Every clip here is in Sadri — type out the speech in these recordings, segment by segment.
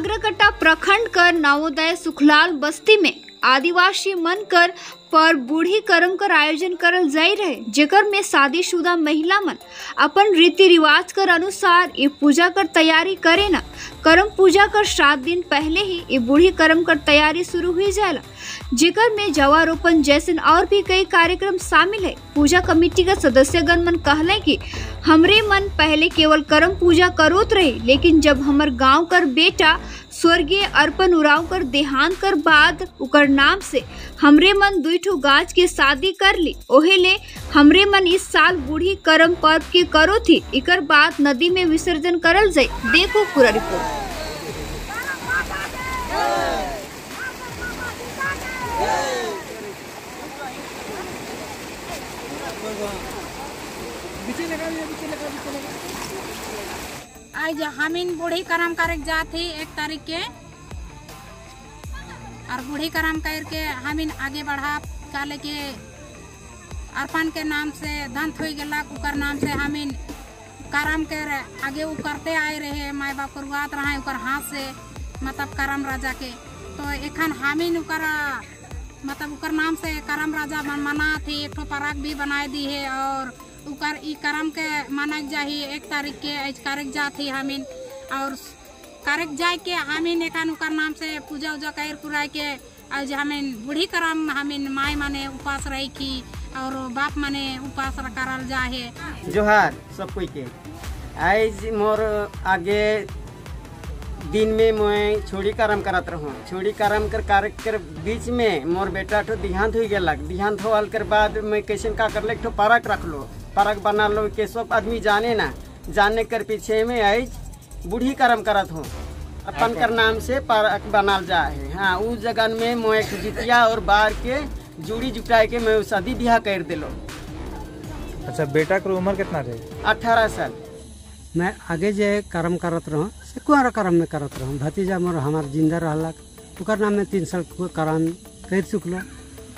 नागरकट्टा प्रखंड कर नवोदय सुखलाल बस्ती में आदिवासी मन कर पर बूढ़ी करम कर आयोजन करल जाई रहे, जेकर में शादीशुदा महिला मन अपन रीति रिवाज कर अनुसार ये पूजा कर तैयारी करे ना। करम पूजा कर 7 दिन पहले ही ये बूढ़ी करम कर तैयारी शुरू हुई जाला, जेकर में जवारोपण जैसन और भी कई कार्यक्रम शामिल है। पूजा कमेटी का सदस्यगण मन कहले कि हमरे मन पहले केवल करम पूजा करोत रहे, लेकिन जब हमर गांव कर बेटा स्वर्गीय अर्पण उरांव कर देहांत कर बाद उकर नाम से हमरे मन 2 गाज के शादी कर ली, ओहे ले हमरे मन इस साल बूढ़ी करम पर्व के करो थी, इकर बाद नदी में विसर्जन करल जाए। देखो पूरा रिपोर्ट। आज हमिन बूढ़ी करम करे जात ही 1 तारीख के, और बूढ़ी करम करके हमिन आगे बढ़ा काले के अर्पण के नाम से दंत हो गया, उकर नाम से हमिन करम के आगे उ करते आए रहे, माए बाप करवात रहा उकर हाथ से, मतलब करम राजा के। तो एखन हमिन उकर मतलब उकर नाम से करम राजा मना थी, एक पराग भी बनाए दी है, और उकर ई करम के मनाक जाही 1 तारीख के आज करक जाती हमिन, और करक जाए के हमिन एखन उकर नाम से पूजा उजा कर कुराए के आज हमिन बूढ़ी करम हमिन माए माने उपास रही की और बाप माने उपास करल जाहे। जोहार सब कोई के। आज मोर आगे दिन में मैं छोड़ी करम करत रहूँ, छोड़ी करम कर कार्य कर बीच में मोर बेटा ठो देहांत हो गया। देहांत होल कर बाद मैं कैसे का कर ले, ठो पारक रख लो, पारक बना लो के सब आदमी जाने ना, जानने कर पीछे में आज बूढ़ी करम करत हूँ, अपन कर नाम से पारक बनाल जाए। हाँ, उस जगह में मैं एक जितिया और बार के जोड़ी जुटाए के मैं शादी ब्याह कर दिलो। अच्छा, बेटा के उम्र कितना रहे? 18 साल। मैं आगे जे करम करत रहूँ से कुआरा करम में करत रहूँ, भतीजा मोर हमार जिंदा रहलक, ओकर नाम में 3 साल करम कर चुकलो।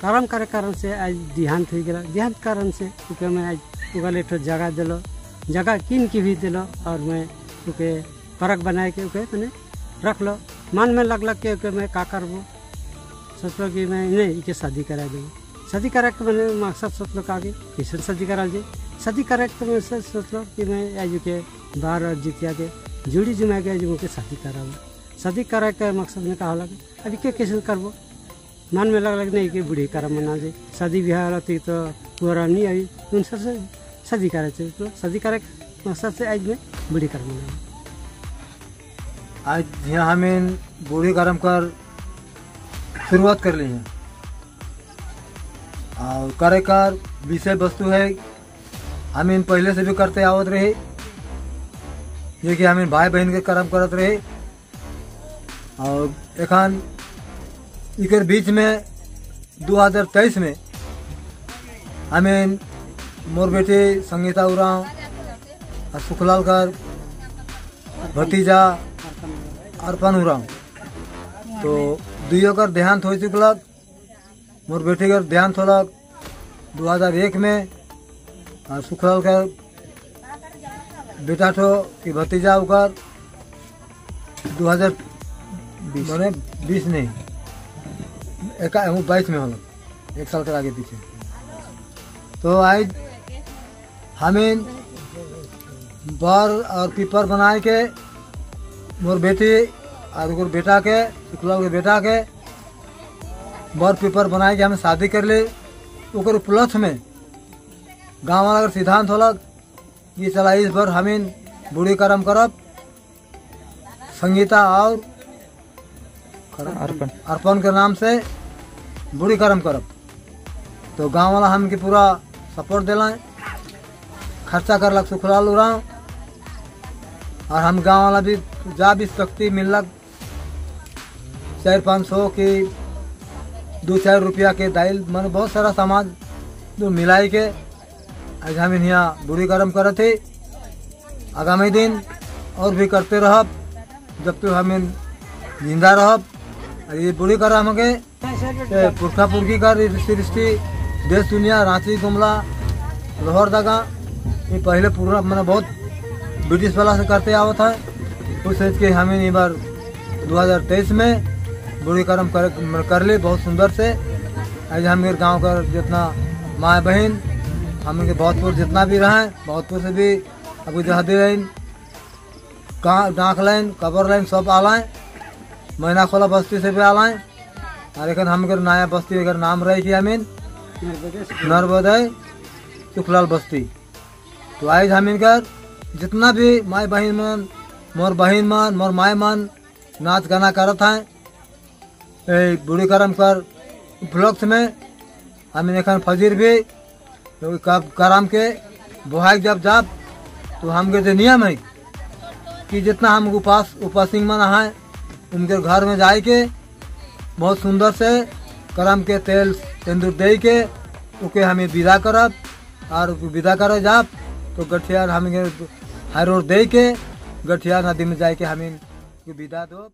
करम करे कारण से आज देहांत हो गया, देहांत कारण से ओके मैं आज ओकर एक जगह दिलो, जगह कीन के भी दिलो, और मैं ओके परक बनाए के ओके मैंने रख लो। मन में लगलक के ओके मैं का करबो, सोचलो कि मैं नहीं इके शादी करा देबो। शादी करा के मैंने मकसद सोचलो का कि कैसे शादी करा जाए। शादी करे तो मैं सोचलो कि मैं आज के बार और जितिया के जोड़ी जुमा के आज मुझे शादी कराबो। शादी करे के मकसद में कहा लगे अभी के कैसे करबो, मन में लगल नहीं कि बूढ़ी करम मना जाए, शादी ब्याह रहती तो पूरा नहीं आई उनसे से शादी करे तो शादी करे के मकसद से आज मैं बूढ़ी करम मना। आज यहाँ हमें बूढ़ी करम कर शुरुआत कर ली है, और करे कर विषय वस्तु है हम इन पहले से भी करते आवत रहे, ये कि हम इन भाई बहन के कर्म करत रहे। और एखान इकर बीच में 2023 में हमें मोर बेटे संगीता उरांव और सुखलाल कर भतीजा अर्पण उरांव, तो दुइयो कर देहांत हो चुकलक। मोर बेटे कर देहांत होलक 2001 में, और सुखलाल का बेटा ठो कि भतीजा उकर 2020 नहीं 22 में होल, 1 साल के आगे पीछे। तो आज हमें बर और पीपर बनाए के मोर बेटी और उकर बेटा के सुखलाल के बेटा के बर पीपर बनाए के हमें शादी कर ले। उकर उपलक्ष्य में गाँव वाला सिद्धांत होलक ये चला इस बार हमें बूढ़ी करम करब, संगीता और अर्पण के नाम से बूढ़ी करम करब। तो गाँव वाला हमके पूरा सपोर्ट दिला, खर्चा करलक सुखलाल उरांव, और हम गाँव वाला भी जा भी शक्ति मिलक 400-500 के 2-4 रुपया के दाइल मन बहुत सारा सामान जो मिलाई के आज हम यहाँ बुरी कर्म करत थे। आगामी दिन और भी करते रहब जब तक हम जिंदा रहब। और ये बुरी कर्म के पुरखा पुरखी का सृष्टि देश दुनिया रांची गुमला लोहरदगा ये पहले पूरा मैंने बहुत ब्रिटिश वाला से करते आवत है। उस सोच के हमें एक बार 2023 में बूढ़ी करम कर ली बहुत सुंदर से। आज हम गांव का जितना माँ बहन हम के भरतपुर जितना भी रहे, भरतपुर से भी अभी जहादी लाइन, डाक लाइन, कबर लाइन सब आलाए, मैना खोला बस्ती से भी आलाए। और एक हम नया बस्ती अगर नाम रहे कि हमीन नर्मदे सुखलाल बस्ती। तो आज हम इनकर जितना भी माई बहन मन, मोर बहन मन, मोर माई मन नाच गाना करत हैं बूढ़ी करम कर उपलक्ष्य में। हम एखन फजीर भी करम के बोहाई जब जाब तो हमके जो नियम है कि जितना हम उपास उपासिंग मन है उनके घर में जाए के बहुत सुंदर से करम के तेल सिंदूर दे के ओके हमें विदा करब। और विदा कर जाब तो गठिया हम हाई रोड दे के गठिया नदी में जाके हमें विदा दो।